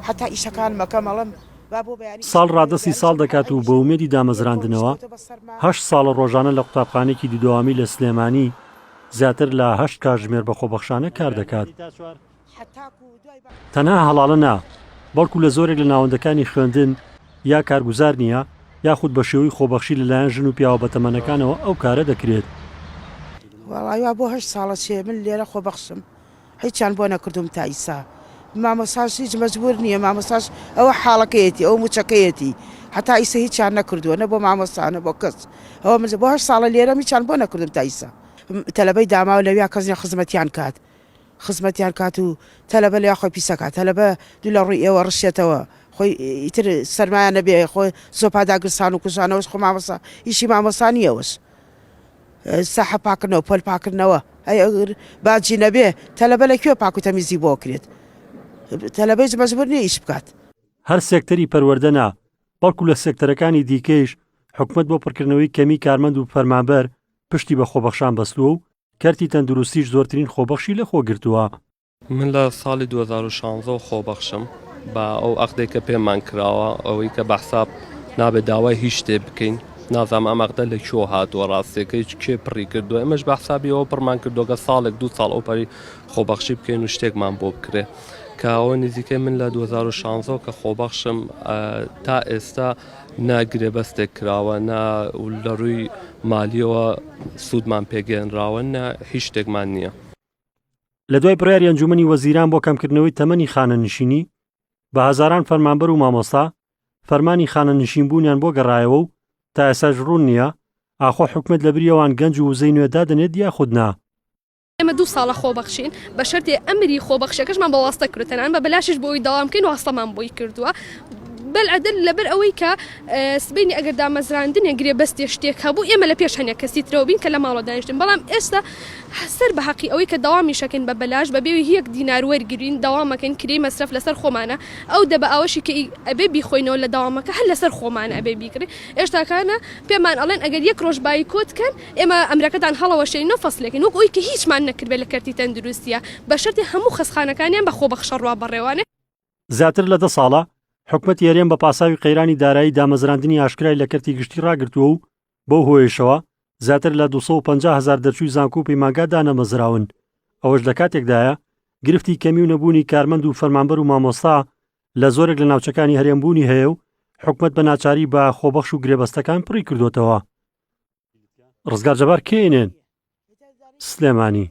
حەتا ئیشەکانم ئەکەم ئەڵێم با بۆ بەیانی ساڵ ئیشم هەبێ ڕادەستی بەیانیش ساڵ ئەم دەکات حاڵە و بە ئیشم ئومێدی یەک ڕۆژیش دامەزراندنەوە، کەوتە بە سەرما. هەشت ساڵە ڕۆژانە لە قوتابخانەیەکی دوودەوامی لە سلێمانی زیاتر لە هەشت کاتژمێر بە خۆبەخشانە کار دەکات. تەنها هەڵاڵە نا، بەڵکو لە زۆرێک لە ناوەندەکانی خوێندن یا کارگوزار نییە، یاخود بە شێوەی خۆبەخشی لەلایەن ژن و پیاوە بەتەمەنەکانەوە ئەو کارە دەکرێت. وەڵای وا بۆ هەشت ساڵە چێ من لێرە خۆبەخشم هیچیان بۆ نەکردوم تا ئیسا مامۆستاش هیچ مەجبور نییە مامۆستاش ئەوە حاڵەکەیەتی ئەو موچەکەیەتی هەتا ئیسە هیچیان نەکردووە نە بۆ مامۆستا نە بۆ کەس ئەوە من بۆ هەشت ساڵە لێرەم هیچیان بۆ نەکردم تا ئیسا تەلەبەی داماو لەویا کەس نیە خزمەتیان کات خزمەتیان کات و تەلەبە لەویا خۆی پیسەکات تەلەبە دوو لە ڕووی ئێوە ڕشێتەوە خۆی ئیتر سەرمایە نەبێ خۆ زۆپا داگرسان و کوژانەوەش خۆ مامۆستا ئیشی مامۆستا نییەوەش ساحە پاکردنەوە پۆل پاکردنەوە ئەی ئەگەر باجی نەبێ تەلەبە لە کوێ پاک و تەمیزی بۆ کرێت تەلەبەیش مەجبور نییە ئیش بکات. هەر سێکتەری پەروەردە نا، بەڵکو لە سێکتەرەکانی دیکەیش حکومەت بۆ پڕکردنەوەی کەمیی کارمەند و فەرمانبەر پشتی بە خۆبەخشان بەستووە و کەرتی تەندروستیش زۆرترین خۆبەخشی لەخۆ گرتووە. من لە ساڵی 2016 خۆبەخشم بە ئەو عەقدێک کە پێمان کراوە ئەوەی کە بە حساب نابێت داوای هیچ شتێ بکەین نازانم ئەم عەقدە لە کوێ هاتووە ڕاستیەکەی کێ پڕی کردووە ئێمەش بە حسابی ئەوە پڕمان کردووە کە ساڵێک دوو ساڵ ئەو پەری خۆبەخشی بکەین و شتێکمان بۆ بکرێ کە ئەوە نزیکەی من لە 2016 کە خۆبەخشم تا ئێستا نە گرێبەستێک کراوە نە لە ڕووی مالیەوە سوودمان پێگەێنراوە نە هیچ شتێکمان نییە. لە دوای بڕیاری ئەنجومەنی وەزیران بۆ کەمکردنەوەی تەمەنی خانەنشینی، بە هەزاران فەرمانبەر و مامۆستا فەرمانی خانەنشینبوونیان بۆ گەڕایەوە و تا ئێستاش ڕوون نییە ئاخۆ حکومەت لەبری ئەوان گەنج و وزەی نوێ دادەنێت یاخود نا. ئێمە دوو ساڵە خۆبەخشین بە شەرتێ ئەمری خۆبەخشەکەشمان بە واستە کردوە تەنانەت بە بەلاشیش بۆ ئەوی دەوام بکەین واستەمان بۆی کردووە بەلعەدل لەبەر ئەوەی کە سبەینێ ئەگەر دامەزراندنێک گرێبەستێ شتێک هەبوو ئێمە لە پێش هەنێک کەسی ترەوە بین کە لە ماڵەوە دانیشتن بەڵام ئێستا سەر بە هەقی ئەوەی کە دەوامیشەکەین بە بەلاش بە بێ یەک دینار وەرگرین دەوامەکەین کرێی مەسرەف لەسەر خۆمانە ئەو دەبە ئاوەشی کە ئەبێ بیخۆینەوە لە دەوامەکە هەر لەسەر خۆمانە ئەبێ بیکڕین ئێشتاکانە پێمان ئەڵێن ئەگەر یەک ڕۆژ بایکۆت کەن ئێمە ئەمرەکەتان هەڵەوەشێنینەوە فەسلێکین وەک ئەوی کە هیچمان نەکردبێت لە کەرتی تەندروستیە بە شەرتێ هەموو خەسخانەکانیان بە خۆبەخشە ڕوا بەڕێوانێ. زیاتر لە دە ساڵە حکومەتی هەرێم بە پاساوی قەیرانی دارایی دامەزراندنی ئاشکرای لە کەرتی گشتی ڕاگرتووە و بەو هۆیەشەوە زیاتر لە 250 هەزار دەرچووی زانکۆ و پەیمانگا دانەمەزراون ئەوەش لە کاتێکدایە گرفتی کەمی و نەبوونی کارمەند و فەرمانبەر و مامۆستا لە زۆرێک لە ناوچەکانی هەرێم بوونی هەیە و حکومەت بە ناچاری بە خۆبەخش و گرێبەستەکان پڕی کردوتەوە. ڕزگار جەبار کێنێن سلێمانی.